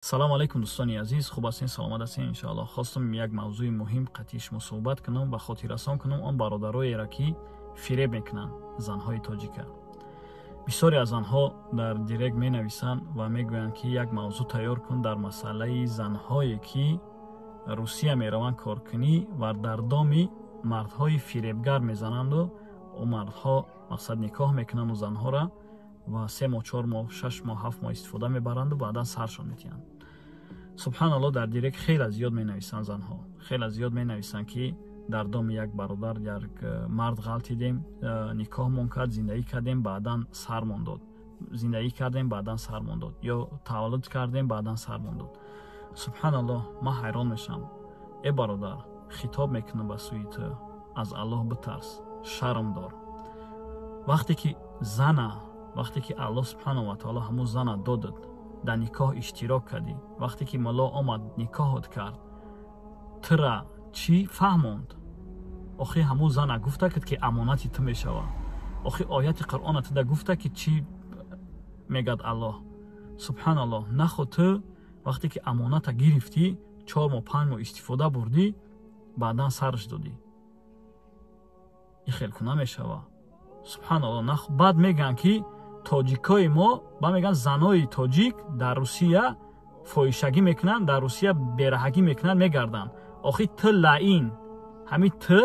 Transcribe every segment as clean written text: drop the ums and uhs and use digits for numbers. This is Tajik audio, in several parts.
Салом алейкум, дӯстони азиз, хуб ҳастин, саломат ҳастин, иншоаллоҳ. Хостам як мавзӯи муҳим қатъи шумо суҳбат кунам ва хотиррасон кунам он бародароеро, ки фиреб мекунанд занҳои тоҷика. Бисёре аз занҳо дар директ менависанд ва мегӯянд, ки як мавзӯъ тайёр кун дар масъалаи занҳое, ки Русия мераванд коркунӣ ва дар доми мардҳои фиребгар мезананду о мардҳо мақсад никоҳ мекунанду занҳоро ва 3 моҳ, 4 моҳ, 6 моҳ, 7 моҳ истифода мебаранду баъдан саршон метиҳанд. Субҳаналлоҳ, дар директ хеле зиёд менависанд занҳо, хеле зиёд менависанд, ки дар доми як бародар, як мард ғалтидем, никоҳмон кард, зиндагӣ кардем, баъдан сармон дод, зиндагӣ кардем, баъдан сармон дод, ё таваллуд кардем, баъдан сармон дод. Субҳаналлоҳ, ман ҳайрон мешавам. Э бародар, хитоб мекунам ба сӯи ту, аз Аллоҳ битарс, шарм дор. Вақте ки зана, вақте ки Аллоҳ субҳанаҳу ва таоло ҳамун зана додад, дар никоҳ иштирок кардӣ, вақте ки мулло омад, никоҳот кард, тура чӣ фаҳмонд? Охи ҳамун зана гуфта кард, ки амонати ту мешава. Охи ояти Қуръона туда гуфта, ки чӣ мегӯяд Аллоҳ? Субҳаналлоҳ, нахо ту вақте ки амоната гирифтӣ, 4 моҳ, 5 моҳ истифода бурдӣ, баъдан сараш додӣ. Ин хел ку намешава. Субҳаналлоҳ, баъд мегӯянд, ки тоҷикои мо, ба мегӯянд, занои тоҷик дар Русия фоҳишагӣ мекунанд, дар Русия бераҳагӣ мекунанд, мегарданд. Охи ту лаин, ҳамин ту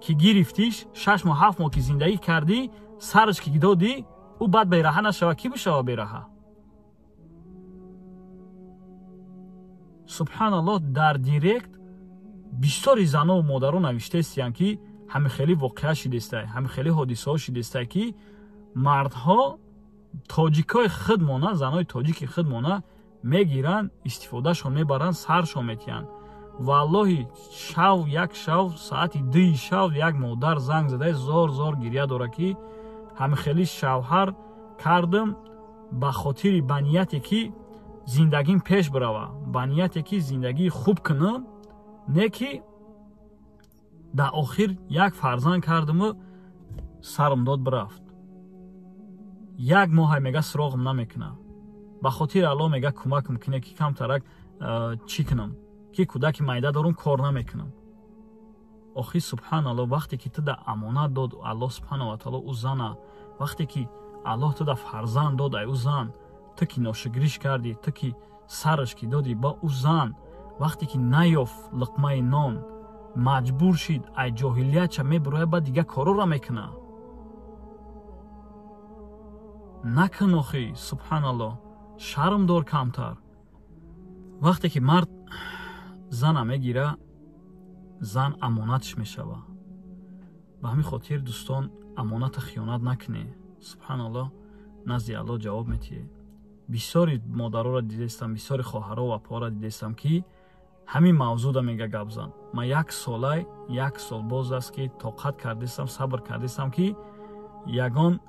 ки гирифтиш, 6 моҳ, 7 моҳ ки зиндагӣ кардӣ, сараш ки додӣ, ӯ баъд бераҳа нашава, кӣ бишава бераҳа? Субҳаналлоҳ, дар директ бисёри занову модаро навиштаистиянд, ки ҳамин хеле воқеа шидестай, ҳамин хеле ҳодисаҳо шидестай, ки мардҳо тоҷикои худмона, занои тоҷики худмона мегиранд, истифодашон мебаранд, саршон метиҳанд. Валлоҳи, шав, як шав, соати 2-и шав як модар занг задай, зор зор гирья дора, ки ҳамин хеле шавҳар кардам ба хотири, ба нияте ки зиндагим пеш бирава, ба нияте ки зиндагии хуб кунам, не ки дар охир як фарзанд кардаму сарам дод, бирафт. Як моҳай, мега, суроғам намекуна. Ба хотири Аллоҳ, мега, кӯмакам куне, ки камтарак чӣ кунам, ки кӯдаки майда дорум, кор намекунам. Охи субҳаналлоҳ, вақте ки ту да амонат дод Аллоҳ субҳанаҳу ва таоло ӯ зана, вақте ки Аллоҳ ту да фарзанд дод ай ӯ зан, ту ки ношукриш кардӣ, ту ки сараш ки додӣ, ба ӯ зан вақте ки наёфт луқмаи нон, маҷбур шид, ай ҷоҳилиятша мебурояд, ба дигар корора мекуна. Накун охи, субҳаналлоҳ, шарм дор камтар. Вақте ки мард зана мегира, зан амонатш мешава. Ба ҳамин хотир, дӯстон, амоната хиёнат накунед. Субҳаналлоҳ, назди Аллоҳ ҷавоб метиҳед. Бисёри модароро дидастам, бисёри хоҳаро ва апоро дидастам, ки ҳамин мавзӯъда мега гап зан. Ман як солай, як сол боз аст, ки тоқат кардистам, сабр кардистам, ки ягон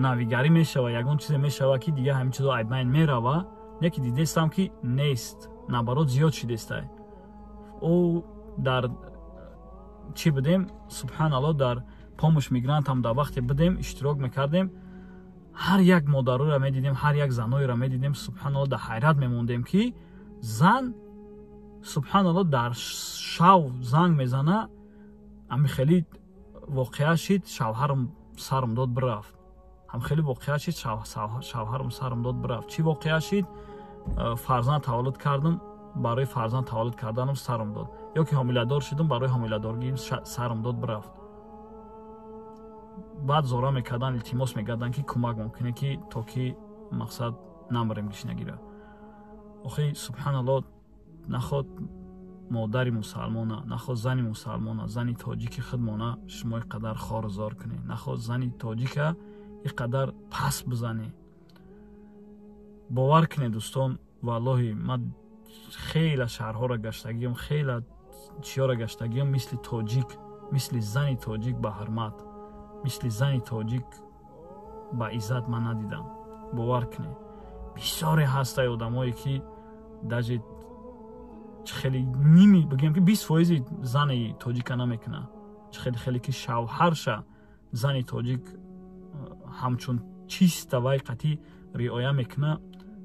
навигарӣ мешава, ягон чизе мешава, ки дигар ҳамин чизо айбайн мерава. Не ки дидестам, ки нест, наоборот, зиёд шидестай. Ӯ дар чӣ будем, субҳаналлоҳ, дар Помощь мигрантам дар вақте будем, иштирок мекардем, ҳар як модароро медидем, ҳар як заноеро медидем, субҳаналлоҳ, дар ҳайрат мемондем, ки зан, субҳаналлоҳ, дар шав занг мезана: ами хеле воқеа шид, шавҳарам сарам дод, бирафт. Ҳам хеле воқеа шид, шавҳарам сарам дод, бирафт. Чӣ воқеа шид? Фарзанд таваллуд кардам, барои фарзанд таваллуд карданам сарам дод, ё ки ҳомиладор шудам, барои ҳомиладоргиам сарам дод, бирафт. Баъд зора мекарданд, илтимос мекарданд, ки кӯмак мумкине, ки то ки мақсад намарем гишнагира. Охи субҳаналлоҳ, наход модари мусалмона, наход зани мусалмона, зани тоҷики худмона шумо ин қадар хору зор кунед, наход зани тоҷика ин қадар паст бизанед. Бовар кунед, дӯстон, валлоҳи, ман хеле шаҳрҳоро гаштагиам, хеле чиёро гаштагиам, мисли тоҷик, мисли зани тоҷик ба ҳурмат, мисли зани тоҷик ба иззат ман надидам. Бовар кунед, бисёре ҳастай одамое, ки даже хеле ними, бигӯем, ки 20 фоизи зани тоҷика намекунад. Хеле хеле ки шавҳарша зани тоҷик ҳамчун чиста вай қатъӣ риоя мекунад,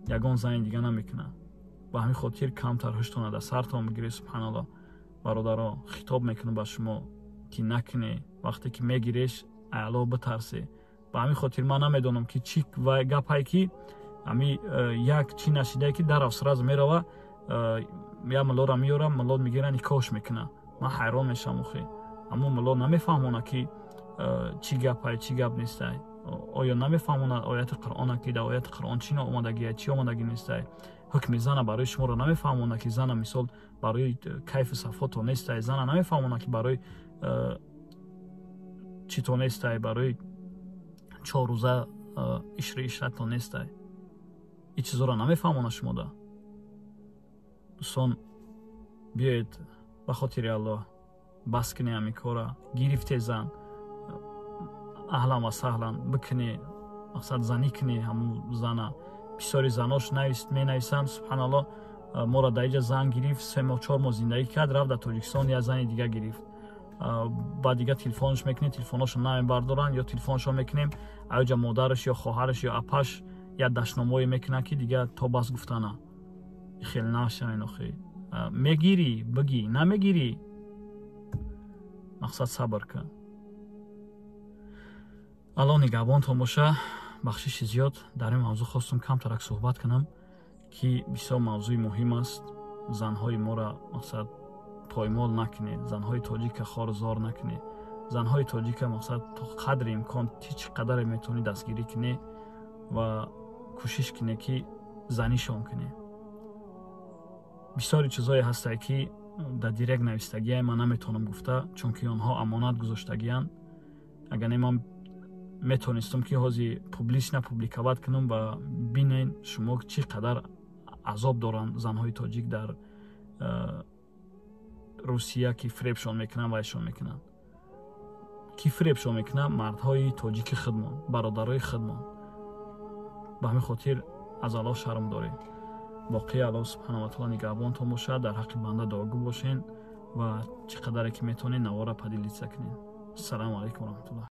ягон зани дига намекунад. Ба ҳамин хотир камтар ҳуштона дар сартон бигиред. Субҳаналлоҳ, бародаро, хитоб мекунам ба шумо, ки накунед. Вақте ки мегиреш, Аллоҳ битарсе. Ба ҳамин хотир ман намедонам, ки чӣ гапае, ки ами як чӣ нашидае, ки дарав сразу мерава, я муллоро меёра, мулло мегира, никоҳш мекуна. Ман ҳайрон мешавам. Охи, аммо мулло намефаҳмона, ки чӣ гапай, чӣ гап нестай. Оё намефаҳмона ояти Қуръона, ки дар ояти Қуръон чӣ омадагия, чӣ омадагӣ нестай? Ҳукми зана барои шуморо намефаҳмона, ки зана, мисол, барои кайфу сафото нестай? Зана намефаҳмона, ки барои чито нестай, барои 4 рӯза ишри ишратто нестай? Ин чизоро намефаҳмона шумода? Дӯстон, биёед, ба хотири Аллоҳ, бас кунед ҳамин кора. Гирифте зан, аҳлан ва саҳлан бикунӣ, мақсад, занӣ кунӣ ҳамун зана. Бисёри занош менависанд: «Субҳаналлоҳ, моро дар иҷа зан гирифт, 3 моҳ, 4 моҳ зиндагӣ кард, рафт, дар Тоҷикистон як зани дига гирифт». Баъд дига телефонш мекунем, телефоношо намебардоранд, ё телефоншо мекунем, аёҷа модараш ё хоҳараш ё апаш як дашномое мекунанд, ки дига то бас гуфтана. Хеле нашавен. Охи, мегирӣ, бигӣ, намегирӣ, мақсад, сабр кун. Аллоҳ нигаҳбонтон боша. Бахшиши зиёд, дар ин мавзӯъ хостум камтарак суҳбат кунам, ки бисёр мавзӯи муҳим аст. Занҳои моро, мақсад, поймол накунед, занҳои тоҷика хору зор накунед. Занҳои тоҷика, мақсад, то қадри имкон, чӣ қадаре метавонӣ, дастгирӣ кунед ва кӯшиш кунед, ки занишон кунед. Бисёри чизое ҳастае, ки дар директ навистагие, ман наметавонам гуфта, чунки онҳо амонат гузоштагиянд. Агар не, ман метавонистам, ки ҳозир публично публиковать кунам ва бинен шумо, чӣ қадар азоб доранд занҳои тоҷик дар Русия, ки фиребшон мекунанд, вайшон мекунанд. Ки фиребшон мекунанд? Мардҳои тоҷики худмон, бародарои худмон. Ба ҳамин хотир аз Аллоҳ шарм дорем. Боқӣ Аллоҳ субҳана ва таола нигаҳбонтон бошад. Дар ҳаққи банда дуогӯ бошен ва чӣ қадаре ки метавонед, навора поделиться кунед. Ассалому алайкум раҳматуллоҳ.